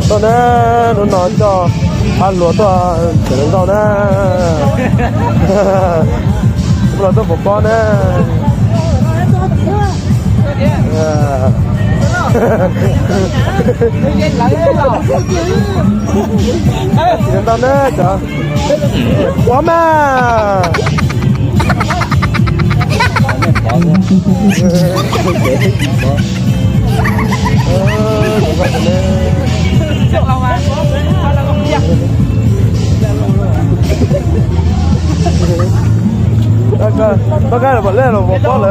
Tuaj na, hnub no coj pab hluas tuaj tsev nkauj na, los tuaj pov pob na. Txiv ntau na cov ua mas. Pab kab los pom lej los pov pob lawm.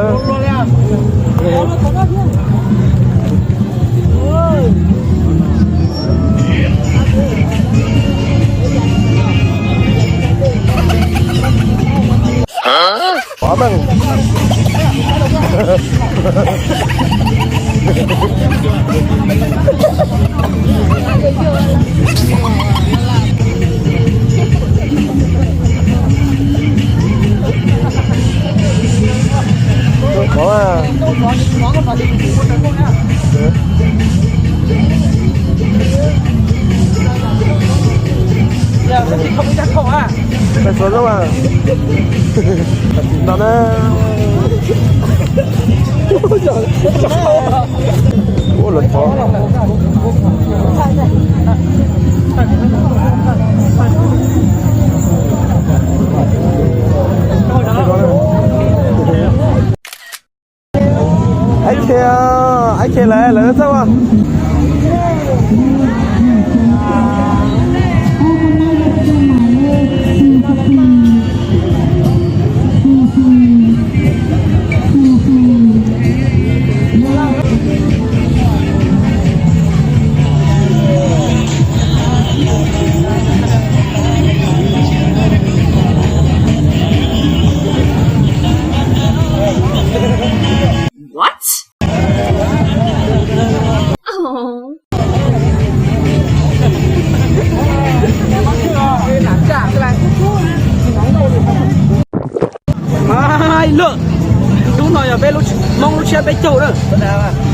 Pov meej. Peb xov zoo a. Tam sim no na. Ua los thov. Ib khe, ib khe lawv lawv txawj ua. What? Ib lwm, lub no yog peb Hmoob lub tshiab peb caug na.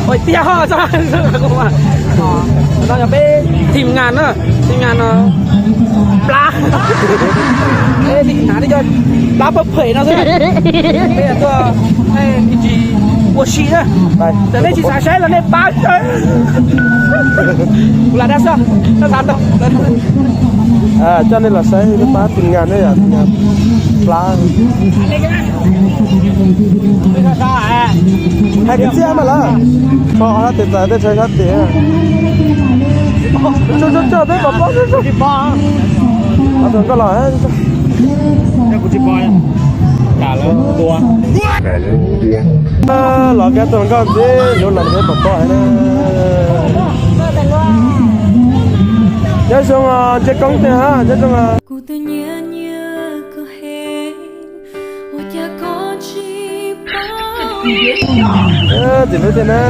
Ua tiag ho, no yog peb team ngas na, team ngas no plab. Peb team ngas nej cov plab pawg phem no xwb. Peb tuaj tsis ua si na. Txawm nej tsis xav saib los nej pab. Kuv lam dab xwb, nej xav tau. Coj nej los saib peb pab team ngas ne, yog team ngas plab. Hais kwv txhiaj mas lawm, tso ob sab tes txais tej tshab sab tes. Tso tso tso, peb pov pob tso tso. Los tus nkauj los. Los kab tus nkauj ntxiv, lub los peb pov pob na. Nyob zoo ntsia koob tiag hab, nyob zoo. Kuv tus nyiam nyiam koj heev, ua cas koj tsis paub? Tim lub tiag na.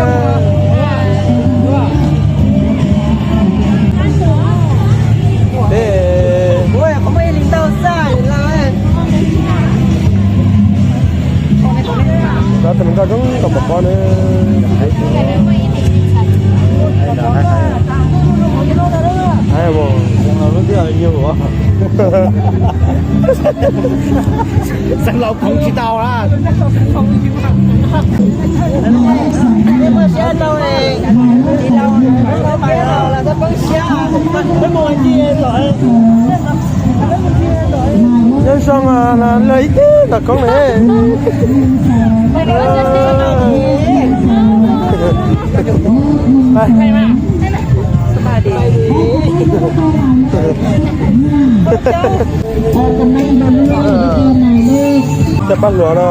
Peb, cov tus nkauj zoo nkauj pov pob na. Xeev Laus khoov tsis tau lawm. Nyob zoo, lawv ib tug tom koob ne. Cov paj hluas no.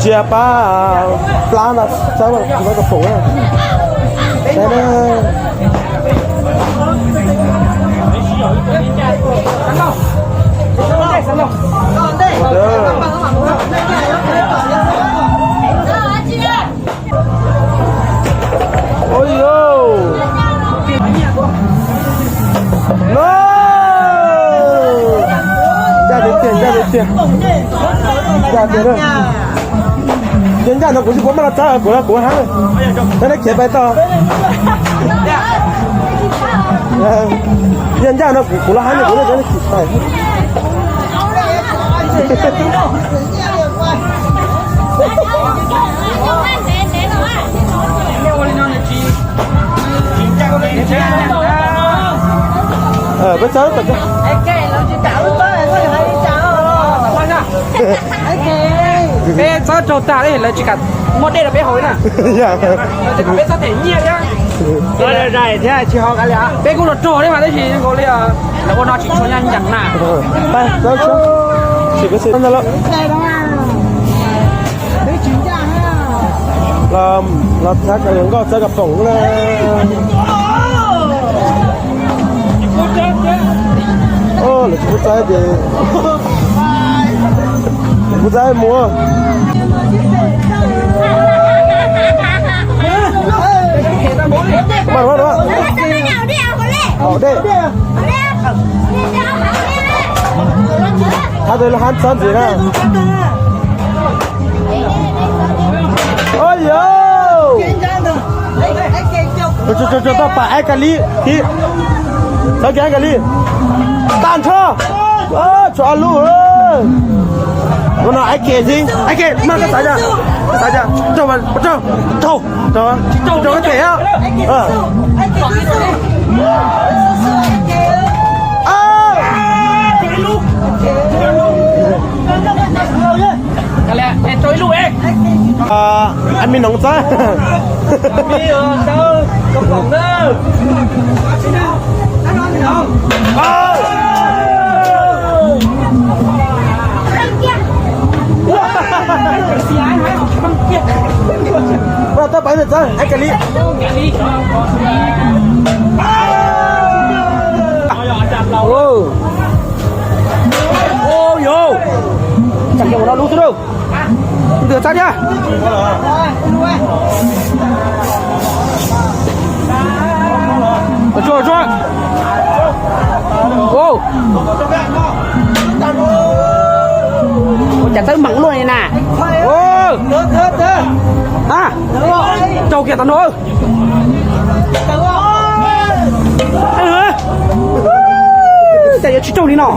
Ntsia pab plab no, txawb pab kom pum na. Ua li no, ncaj tiag tiag, ncaj tiag tiag, ncaj tiag na. Yog ncaj no kuv tsis paub, muab los txawb kuv, kuv hab, txawb nab khiav pais tau. Yog ncaj no kuv, kuv los hab, kuv txawb nab khiav pais. Peb txawb tom, peb txawb raug tag li, lawv tsis kam muab dej rau peb haus li na. Peb txawb them nyiaj thiab. Peb kuj los raug thiab mas tab sis nkaus li lawv ua no tsis tshua ncaj ncees na. Los txhab nkauj txawb kom pum na. Lawv tsis pub txawb ces pub txawb mus. Mas, mas, mas. Haus dej. Thab tes los hab txhob ntxiv na. Ua yog, tso, tso, tso toj pam Aib Kab Lis thiab. Txhob kiag Aib Kab Lis. Tag nrho. Tshuav ob lub. Ua no Aib Kab Lis, Aib Kab Lis mas koj xav cas? Koj xav cas? Raug mas raug, raug, raug koj them. Aib Kab Lis, txawb. Ua tau pais txawb Aib Kab Lis. Ua yog, tsam kiag ua no lub xwb lauj. Ntws txab thiab. Tsuag tsuag. Ua cas txawb meem luaj li na. Raug kiag tau no. Cas yuav tsis raug li no.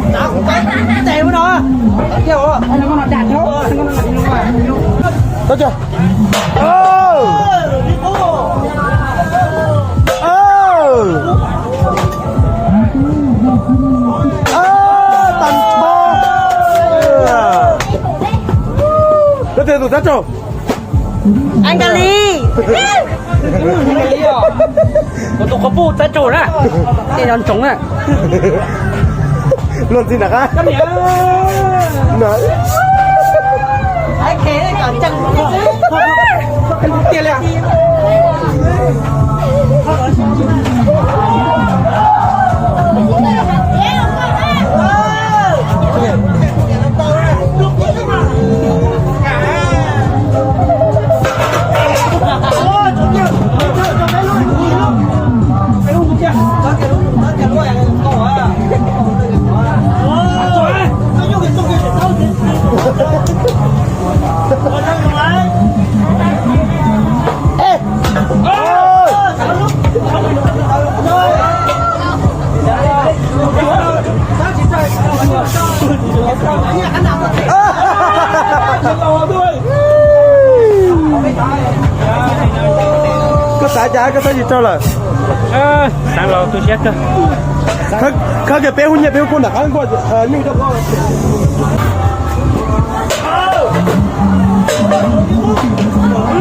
Koj tus txab raug. Aib Kab Lis. Kuv tus qhov puj txab raug na. Tej no ntsoov na. Luag ntxhi nram qab. Tiag li. Koj xav cas koj xav tsis rau lawm? Xav los tu siab kawg. Khawb kiag peb hub nyiaj peb hub kub nram qab nkuaj nyuj coj koj.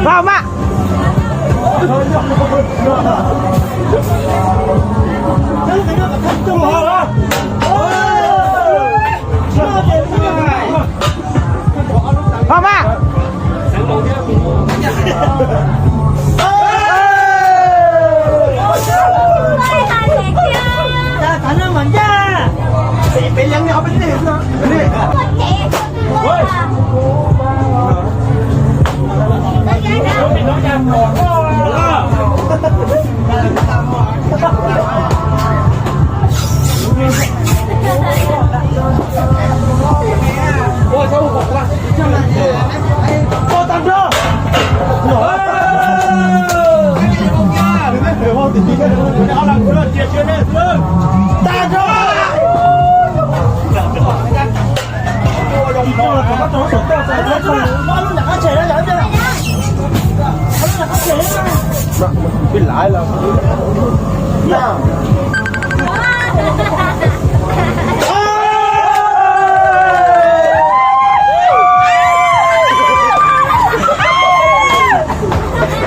Vamos. Vamos.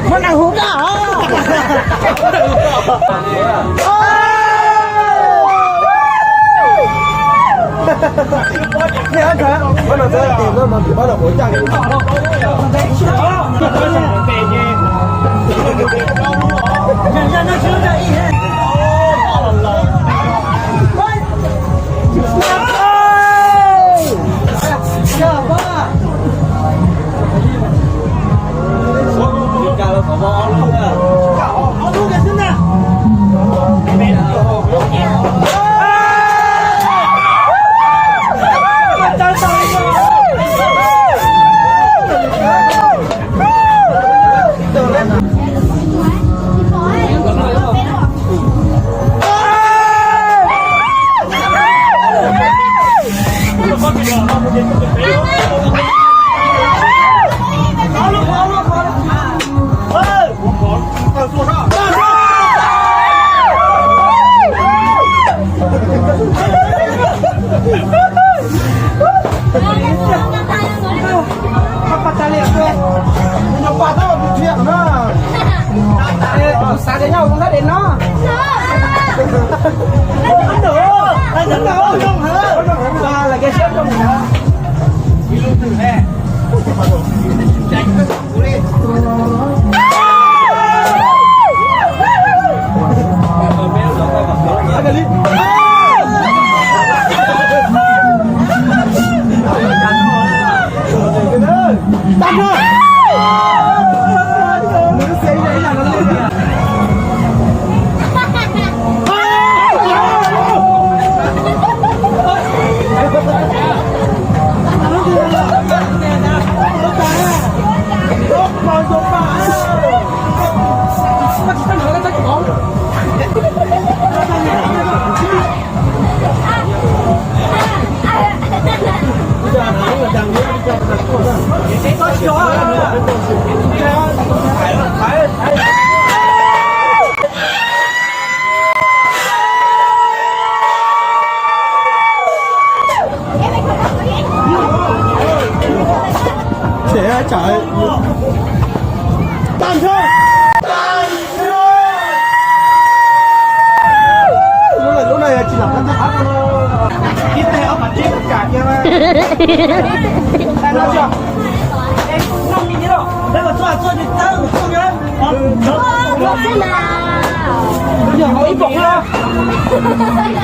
Muab neeg hu koj.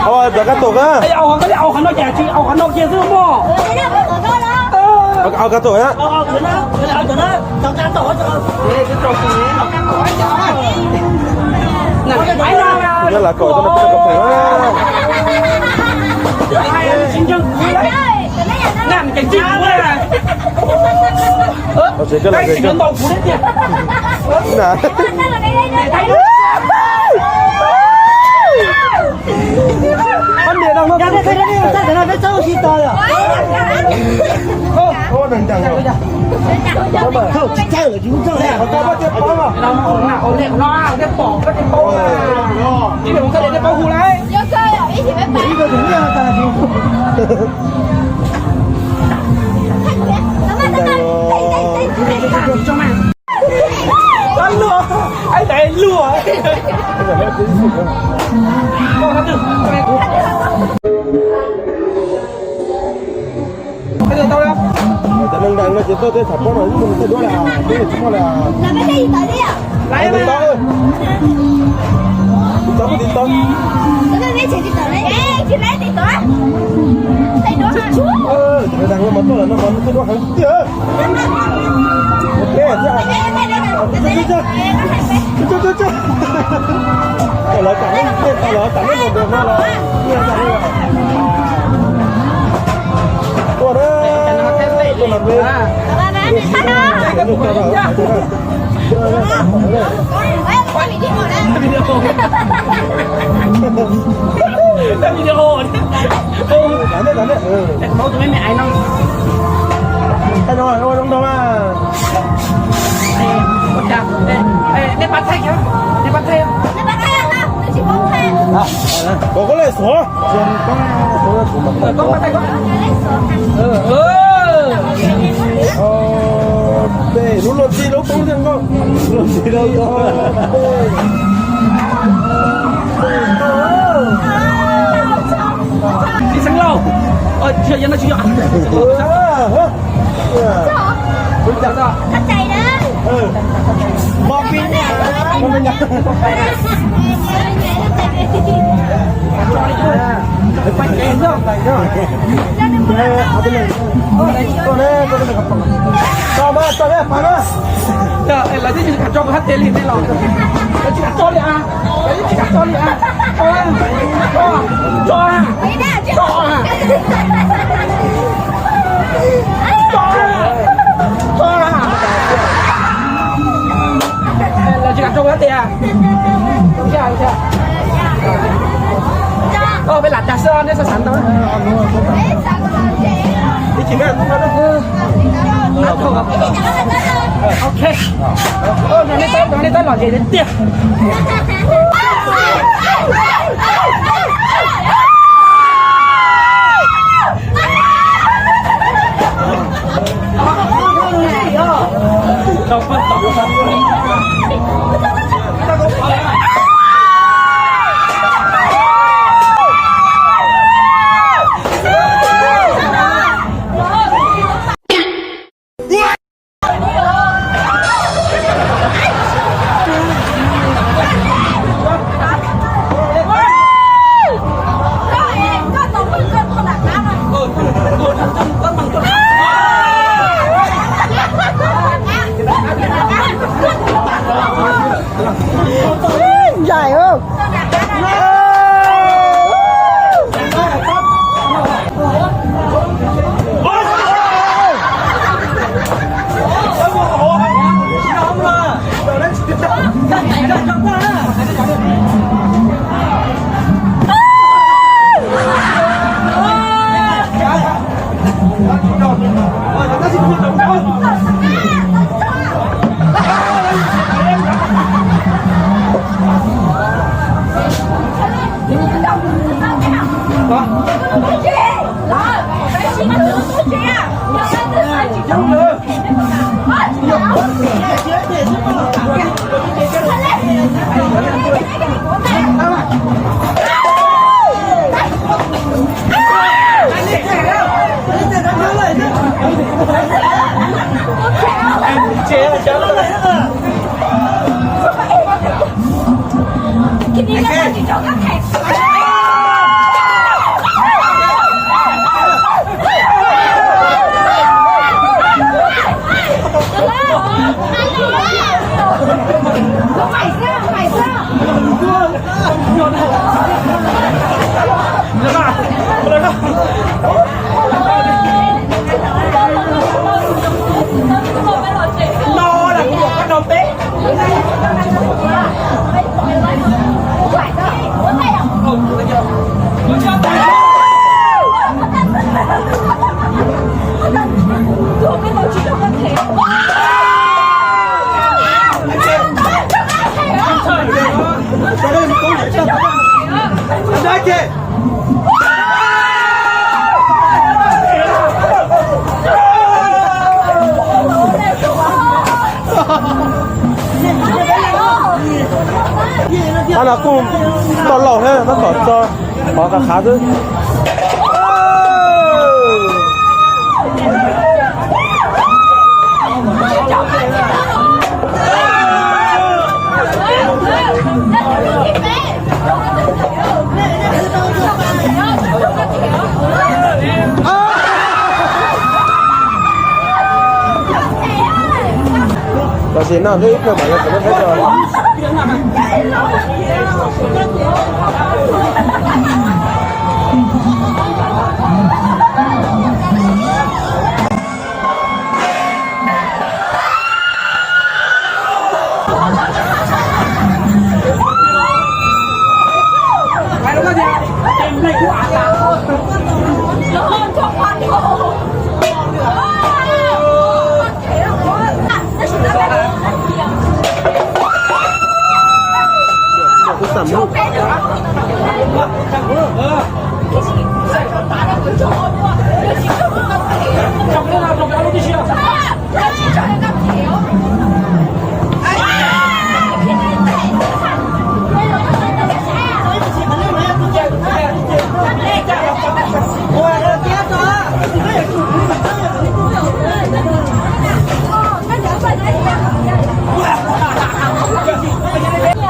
Ua, rov qab tuaj a. Au, qab tuaj a. Lam kom tau peb cov pem na. Tsev koj los tsev koj. Cov neeg nkees no ces tuaj tej tham pob no ib mus tej duab li, twb tsis muaj li. Tiv tauj, tiv tauj, tiv tauj. Cov neeg nkees no mas tuaj lawm no mas tej duab heev tiag. Lawv tam, lawv tam lub no los. Tuaj na, tuaj na. Video. Ê, ua zoo nraug na. Ê, ê, nej pab thaij kìa, nej pab thaij. Kom koj lej xuav. Koj pab thaij koj. Ê, lub luaj txij lub poob thiab nkauj. Luaj txij lub poob. Txiv xeev laus, tsis yog, yog no tsis yog. Lawv twb tsis kam tso kuv hab tes li nej los. Lawv tsis kam tso li a. Lawv twb tsis kam tso li a. Tso, tso, tso, tso, tso, tso. Lawv tsis kam tso kuv hab tes a. Koj peb lam dag xwb, nej xav xav ntau. Ok. Nrog nej tab, nrog nej tab lom zem tiag tiag. Dài không? Tab no kuj tau laus thiab, tab tom tso qhov qab qhav xwb. Tam sim no twb ib pliag mam li saum lub tsheb tso.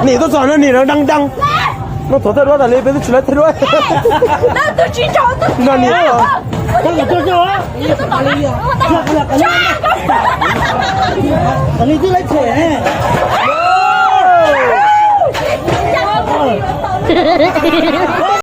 Nim tuaj txog no nim lawv deev deev. Muab thuav tej duab tas li peb twb tsis lawv tej duab. No nim.